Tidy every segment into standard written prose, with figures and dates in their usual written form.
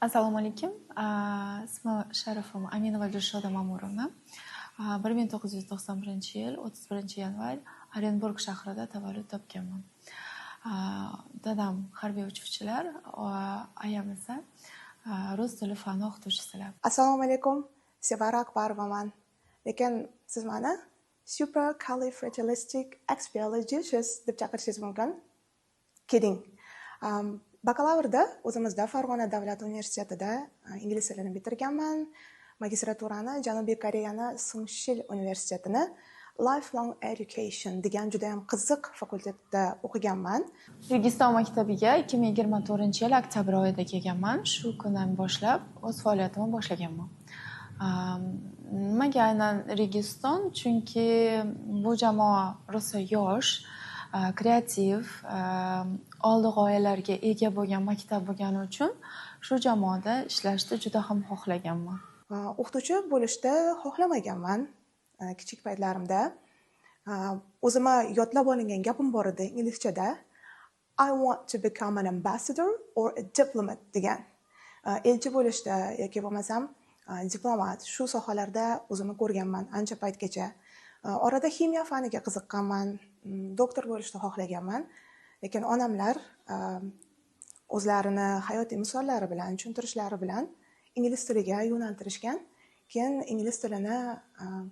Assalomu alaykum. Ismi sharifim Aminova Dilshoda Mamurovna. 1991-yil 31-yanvar Orenburg shahrida tavallud topganman. Dadam harbiy uchuvchilar, ayam esa rus tili fani o'qituvchisilar. Assalomu alaykum, Sevara Akbarovaman. Lekin siz mani supercalifragilisticexpialidocious deb chaqirishingiz mumkin. Kidding. Bakalavrda o'zimizda, Farg'ona davlat universitetida ingliz tilini bitirganman. Magistraturani Janubiy Koreyani Sungshil universitetini Lifelong Education degan judayam qiziq fakultetda o'qiganman. Registon maktabiga 2024-yil oktyabr oyida kelganman. Shu kundan boshlab o'z faoliyatimni boshlaganman. Nimaga aynan Registon? Chunki bu jamoa rosa yosh, kreativ, oldi g'oyalarga ega bo'lgan maktab bo'lgani uchun shu jamoada ishlashni juda ham xohlaganman. O'qituvchi bo'lishni xohlamaganman kichik paytlarimda. O'zimga yodlab olingan gapim bor edi inglizchada. "I want to become an ambassador or a diplomat" degan. Elchi bo'lishda yoki bo'lmasam diplomat, shu sohalarda o'zimni ko'rganman ancha paytgacha. Orada ximiya faniga qiziqqanman, doktor bo'lishni xohlaganman. Lekin onamlar o'zlarini hayotiy misollari bilan, tushuntirishlari bilan ingliz tiliga yo'naltirishgan. Keyin ingliz tilini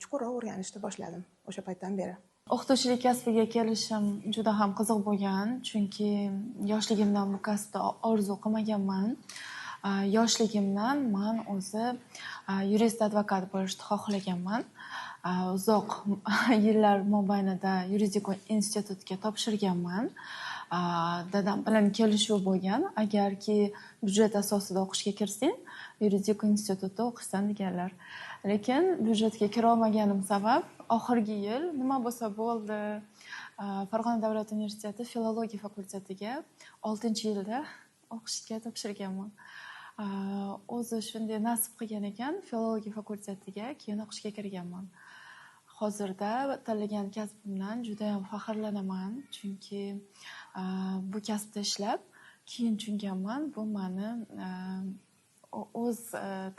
chuqurroq o'rganishni boshladim o'sha paytdan beri. O'qituvchilik kasbiga kelishim juda ham qiziq bo'lgan, chunki yoshligimdan bu kasbni orzu qilmaganman. Yoshligimdan man o'zi yurist, advokat bo'lishni xohlaganman. Uzoq yillar mobaynida yuridik institutga topshirganman. Dadam bilan kelishuv bo'lgan, agarki byudjet asosida o'qishga kirsang, yuridik institutda o'qiysan deganlar. Lekin byudjetga kirolmaganim sabab oxirgi yil nima bo'lsa bo'ldi, Farg'ona davlat universiteti filologiya fakultetiga 6-yilda o'qishga topshirganman. O'zi shunday nasib qilgan ekan, filologiya fakultetiga keyin o'qishga kirganman. Hozirda tanlagan kasbimdan judayam faxrlanaman, chunki bu kasbda ishlab keyin tushunganman, bu mani o'z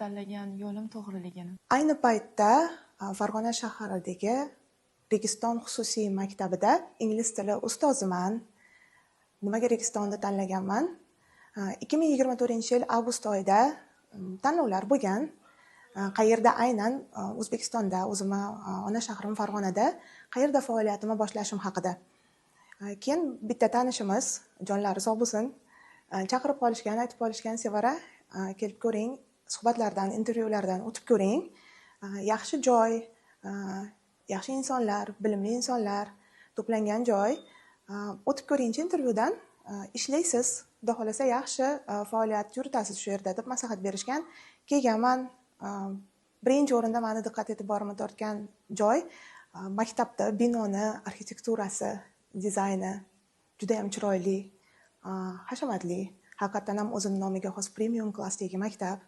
tanlagan yo'lim to'g'riligini. Ayni paytda Farg'ona shahridagi Registon xususiy maktabida ingliz tili ustoziman. Nimaga Registonni tanlaganman? 2024-yil avgust oyida tanlovlar bo'lgan. Qayerda aynan O'zbekistonda, o'zimni ona shahrim Farg'onada qayerda faoliyatimni boshlashim haqida. Keyin bitta tanishimiz, jonlari sog' bo'lsin, chaqirib qolishgan, aytib qolishgan: "Sevara, kelib ko'ring, suhbatlardan, intervyulardan o'tib ko'ring. Yaxshi joy, yaxshi insonlar, bilimli insonlar to'plangan joy. O'tib ko'ringchi intervyudan, ishlaysiz, Xudo xohlasa, yaxshi faoliyat yuritasiz shu yerda", deb maslahat berishgan. Kelganman. Birinchi o'rinda mani diqqat e'tiborimni tortgan joy maktabda binoni arxitekturasi, dizayni judayam chiroyli, hashamatli. Haqiqatdan ham o'zini nomiga xos premium klassdagi maktab.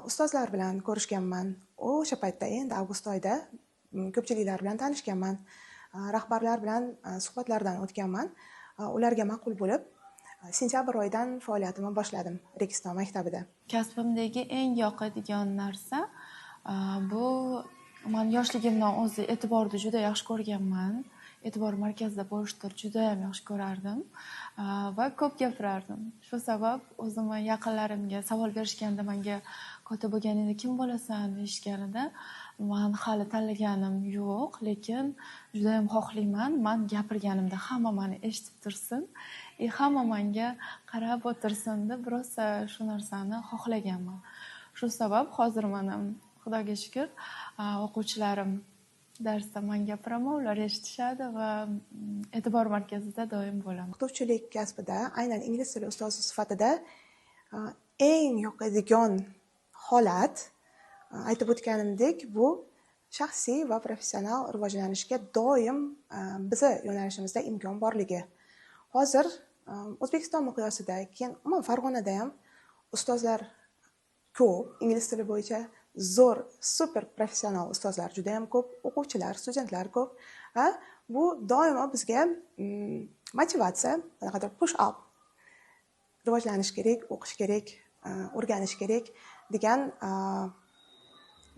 Ustozlar bilan ko'rishganman. O'sha paytda, endi avgust oyida ko'pchiliklar bilan tanishganman. Rahbarlar bilan suhbatlardan o'tganman. Ularga ma'qul bo'lib, sentyabr oyidan faoliyatimni boshladim Registon maktabida. Kasbimdagi eng yoqadigan narsa bu man yoshligimdan o'zi e'tiborni juda yaxshi ko'rganman. E'tibor markazida bo'lishni judayam yaxshi ko'rardim va ko'p gapirardim. Shu sabab o'zimni yaqinlarimga savol berishganda, menga "Katta bo'lganingda kim bo'lasan?" deyishganida, man hali tanlaganim yo'q, lekin judayam xohlayman, man gapirganimda hamma mani eshitib tursin и hamma menga qarab o'tirsin deb rosa shu narsani xohlaganman. Shu sabab hozir mana, Xudoga shukur, o'quvchilarim darsda man gapiraman, ular eshitishadi va e'tibor markazida doim bo'laman. O'qituvchilik kasbida, aynan ingliz tili ustozi sifatida eng yoqadigan holat, aytib o'tganimdek, bu shaxsiy va professional rivojlanishga doim bizni yo'nalishimizda imkon borligi. Hozir O'zbekiston miqyosida, keyin umuman Farg'onada ham ustozlar ko'p, ingliz tili bo'yicha zo'r, super professional ustozlar juda ham ko'p, o'quvchilar, studentlar ko'p va bu doimo bizga motivatsiya, qanaqadir push up, rivojlanish kerak, o'qish kerak. o'rganish kerak degan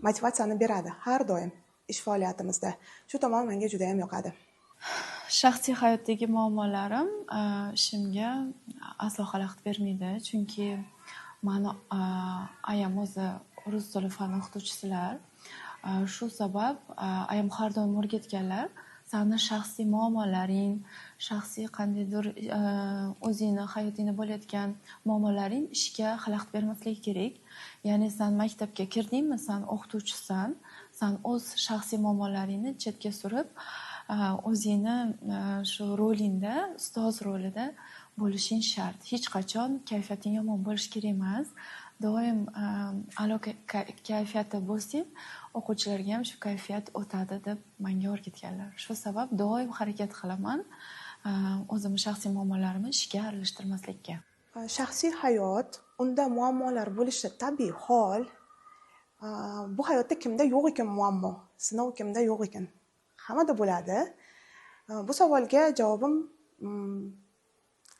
motivatsiyani beradi har doim ish faoliyatimizda. Shu tomon menga juda ham yoqadi. Shaxsiy hayotdagi muammolarim ishimga aslo xalaqit bermaydi, chunki mani ayam o'zi rus tili fani o'qituvchisilar. Shu sabab ayam har doim o'rgatganlar, sani shaxsiy muammolaring, shaxsiy qandaydir o'zingni hayotingda bo'layotgan muammolaring ishga xalaqit bermasligi kerak. Ya'ni san maktabga kirdingmi, san o'qituvchisan, san o'z shaxsiy muammolaringni chetga surib, o'zingni shu rolingda, ustoz rolida bo'lishing shart. Hech qachon kayfiyating yomon bo'lishi kerak emas. Doim a'lo kayfiyatda bo'lsang, o'quvchilarga ham shu kayfiyat o'tadi deb menga o'rgatganlar. Shu sabab doim harakat qilaman o'zimni shaxsiy muammolarimni ishga aralashtirmaslikka. Shaxsiy hayot, unda muammolar bo'lishi tabiiy hol. Bu hayotda kimda yo'q ekan muammo, sinov kimda yo'q ekan? Hammada bo'ladi. Bu savolga javobim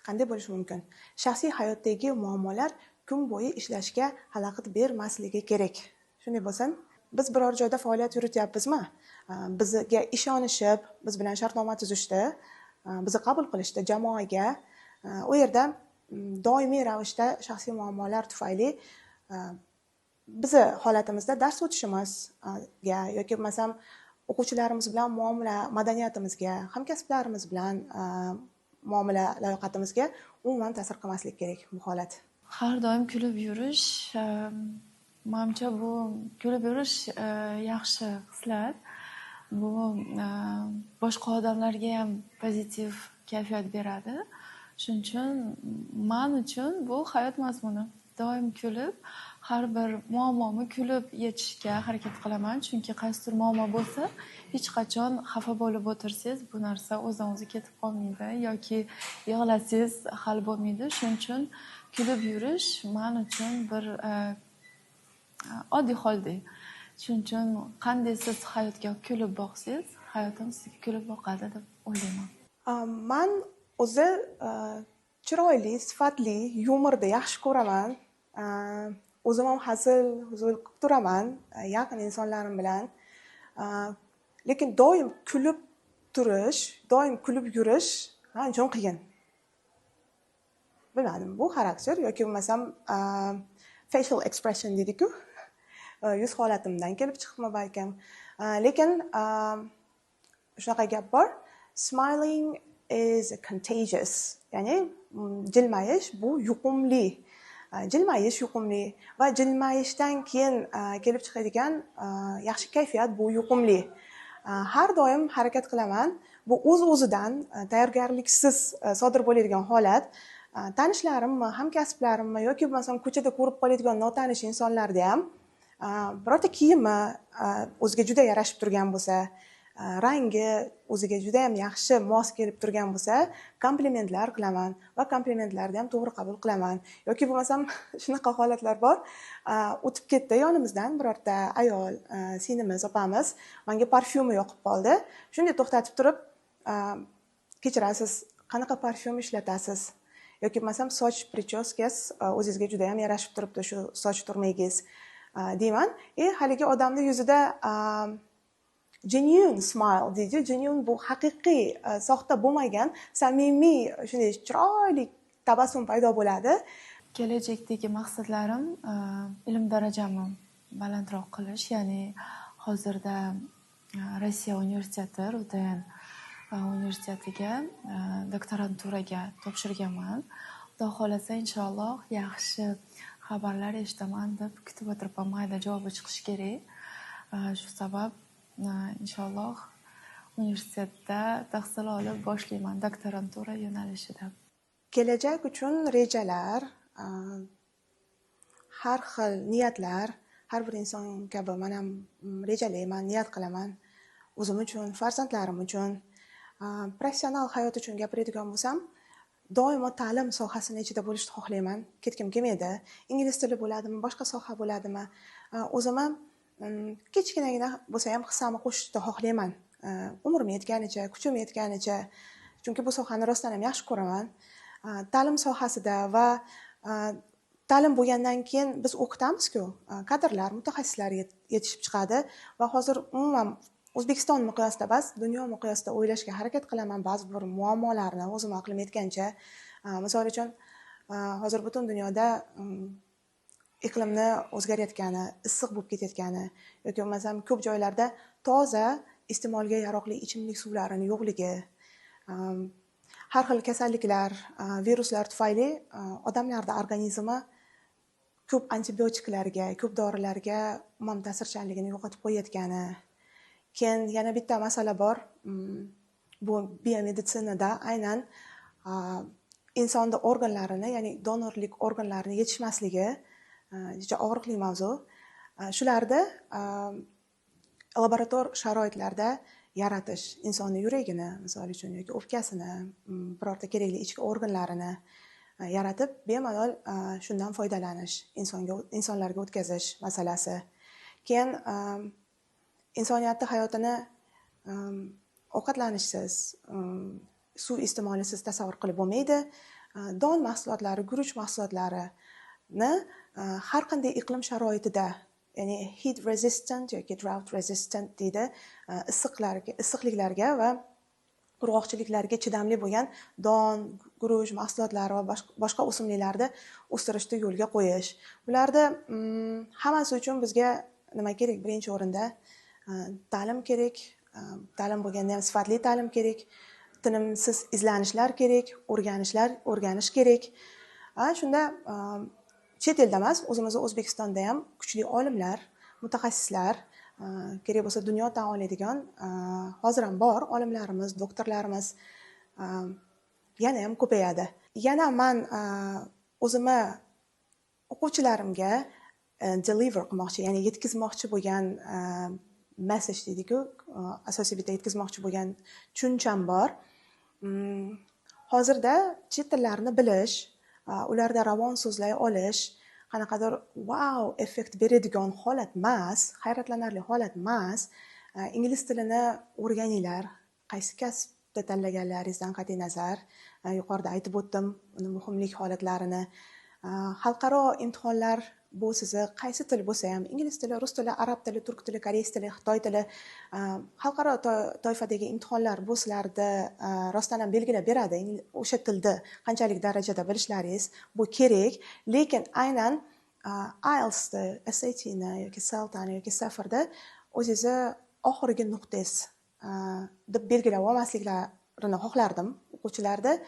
qanday bo'lishi mumkin? Shaxsiy hayotdagi muammolar kun bo'yi ishlashga xalaqit bermasligi kerak. Shunday bo'lsin, biz biror joyda faoliyat yurityapmizmi? Bizga ishonishib, biz bilan shartnoma tuzishdi, bizni qabul qilishdi jamoaga. U yerda doimiy ravishda shaxsiy muammolar tufayli bizni holatimizda dars o'tishimizga yoki bo'lmasam o'quvchilarimiz bilan muomala madaniyatimizga, hamkasblarimiz bilan muomala layoqatimizga umuman ta'sir qilmaslik kerak bu holat. Har doim kulib yurish, manimcha bu kulib yurish yaxshi xislat. Bu boshqa odamlarga ham pozitiv kayfiyat beradi. Shuning uchun men uchun bu hayot mazmuni. Doim kulib, har bir muammoni kulib yechishga harakat qilaman. Chunki qaysidir muammo bo'lsa, hech qachon xafa bo'lib o'tirsangiz, bu narsa o'zidan o'zi ketib qolmaydi yoki yig'lasangiz hal bo'lmaydi. Shuning uchun kulib yurish men uchun bir oddiy holdek. Shuning uchun qanday siz hayotga kulib boqsangiz, hayot ham sizga kulib boqadi deb o'ylayman. Man o'zi chiroyli, sifatli yumorni yaxshi ko'raman. O'zim ham hazil huzul qilib turaman yaqin insonlarim bilan. Lekin doim kulib turish, doim kulib yurish men uchun qiyin. Bilmadim, bu xarakter yoki bo'lmasam facial expression deydi-ku. Yuz holatimdan kelib chiqibmi balkim. Lekin shunaqa gap bor. Smiling is contagious. Ya'ni jilmayish bu yuqumli. Jilmayish yuqumli va jilmayishdan keyin kelib chiqadigan yaxshi kayfiyat bu yuqumli. Har doim harakat qilaman. Bu o'z-o'zidan tayyorgarliksiz sodir bo'ladigan holat. Tanishlarimmi, hamkasblarimmi yoki bo'lmasam ko'chada ko'rib qoladigan notanish insonlarda ham birorta kiyimi o'ziga juda yarashib turgan bo'lsa, rangi o'ziga juda ham yaxshi mos kelib turgan bo'lsa, komplimentlar qilaman va komplimentlarni ham to'g'ri qabul qilaman. Yoki bo'lmasam shunaqa holatlar bor. O'tib ketdi yonimizdan birorta ayol, singlimiz, opamiz, menga parfyumi yoqib qoldi. Shunday to'xtatib turib, kechirasiz, qanaqa parfyum ishlatasiz? Yoki bo'lmasam soch причёска ngiz o'zingizga juda ham yarashib turibdi, shu soch turmagingiz deyman. Haligi odamning yuzida genuine smile deydi. Genuine bu haqiqiy, soxta bo'lmagan, samimiy, shunday chiroyli tabassum paydo bo'ladi. Kelajakdagi maqsadlarim ilm darajamni balandroq qilish, ya'ni hozirda Rossiya universiteti, RUDN universitetiga doktoranturaga topshirganman. Xudo xohlasa, inshaalloh yaxshi xabarlar eshitaman deb kutib o'tiribman. Mayda javobi chiqishi kerak. Shu sabab inshaalloh universitetda tahsil olib boshlayman doktorantura yo'nalishida. Kelajak uchun rejalar, har xil niyatlar, har bir inson kabi men ham rejalayman, niyat qilaman. O'zim uchun, farzandlarim uchun, professional hayot uchun gapiradigan bo'lsam, doimo ta'lim sohasini ichida bo'lishni xohlayman. Ketgim kelmaydi. Ingliz tili bo'ladimi, boshqa soha bo'ladimi? O'zim ham kichkinagina bo'lsa ham hissamni qo'shishni xohlayman. Umrim yetganicha, kuchim yetganicha, chunki bu sohani rostdan ham yaxshi ko'raman. Ta'lim sohasida va Ta'lim bo'lgandan keyin biz o'qitamizku, kadrlar, mutaxassislar yetishib chiqadi. Va hozir umuman O'zbekiston miqyosida emas, dunyo miqyosida o'ylashga harakat qilaman ba'zi bir muammolarni o'zim aqlim yetgancha. Misol uchun, hozir butun dunyoda iqlimni o'zgarayotgani, issiq bo'lib ketayotgani yoki bo'lmasam ko'p joylarda toza, iste'molga yaroqli ichimlik suvlarini yo'qligi, har xil kasalliklar, viruslar tufayli odamlarni organizmi ko'p antibiotiklarga, ko'p dorilarga umuman ta'sirchanligini yo'qotib qo'yayotgani. Keyin yana bitta masala bor, bu biomeditsinada aynan insonni organlarini, ya'ni donorlik organlarini yetishmasligi, juda og'riqli mavzu. Shularni laborator sharoitlarda yaratish, insonni yuragini, misol uchun, yoki o'pkasini, birorta kerakli ichki organlarini yaratib, bemalol shundan foydalanish, insonlarga o'tkazish masalasi. Keyin insoniyatni hayotini ovqatlanishsiz, suv iste'molisiz tasavvur qilib bo'lmaydi. Don mahsulotlari, guruch mahsulotlarini har qanday iqlim sharoitida, ya'ni heat resistant yoki drought resistant deydi, issiqliklarga va qurg'oqchiliklarga chidamli bo'lgan don, guruch mahsulotlari va boshqa o'simliklarni o'stirishni yo'lga qo'yish. Bularni hammasi uchun bizga nima kerak? Birinchi o'rinda ta'lim kerak. Ta'lim bo'lganda ham sifatli ta'lim kerak, tinimsiz izlanishlar kerak, o'rganish kerak. Shunda chet elda emas, o'zimizni O'zbekistonda ham kuchli olimlar, mutaxassislar, kerak bo'lsa dunyo tan oladigan, hozir ham bor olimlarimiz, doktorlarimiz, yana ham ko'payadi. Yana man o'zimni o'quvchilarimga deliver qilmoqchi, ya'ni yetkazmoqchi bo'lgan message deydiku, asosiy bitta yetkazmoqchi bo'lgan tushuncham bor. Hozirda chet tillarini bilish, ularda ravon so'zlay olish qanaqadir vau effekt beradigan holat emas, hayratlanarli holat emas. Ingliz tilini o'rganinglar, qaysi kasbda tanlaganlaringizdan qat'iy nazar, yuqorida aytib o'tdim uni muhimlik holatlarini. Xalqaro imtihonlar bu sizni qaysi til bo'lsa ham, ingliz tili, rus tili, arab tili, turk tili, koreys tili, xitoy tili, xalqaro toifadagi imtihonlar bu sizlarni rostdan ham belgilab beradi o'sha tilni qanchalik darajada bilishlaringiz, bu kerak. Lekin aynan IELTSni, SATni yoki CELTAni yoki CEFRda o'zingizni oxirgi nuqtangiz deb belgilab olmasliklarini xohlardim o'quvchilarda.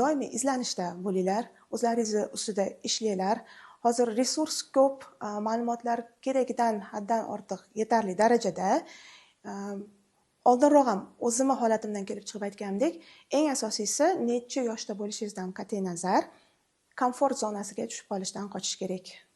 Doimiy izlanishda bo'linglar, o'zlaringizni ustida ishlanglar. Hozir resurs ko'p, ma'lumotlar keragidan haddan ortiq yetarli darajada. Oldinroq ham o'zimni holatimdan kelib chiqib aytganimdek, eng asosiysi, necha yoshda bo'lishingizdan qat'iy nazar, komfort zonasiga tushib qolishdan qochish kerak.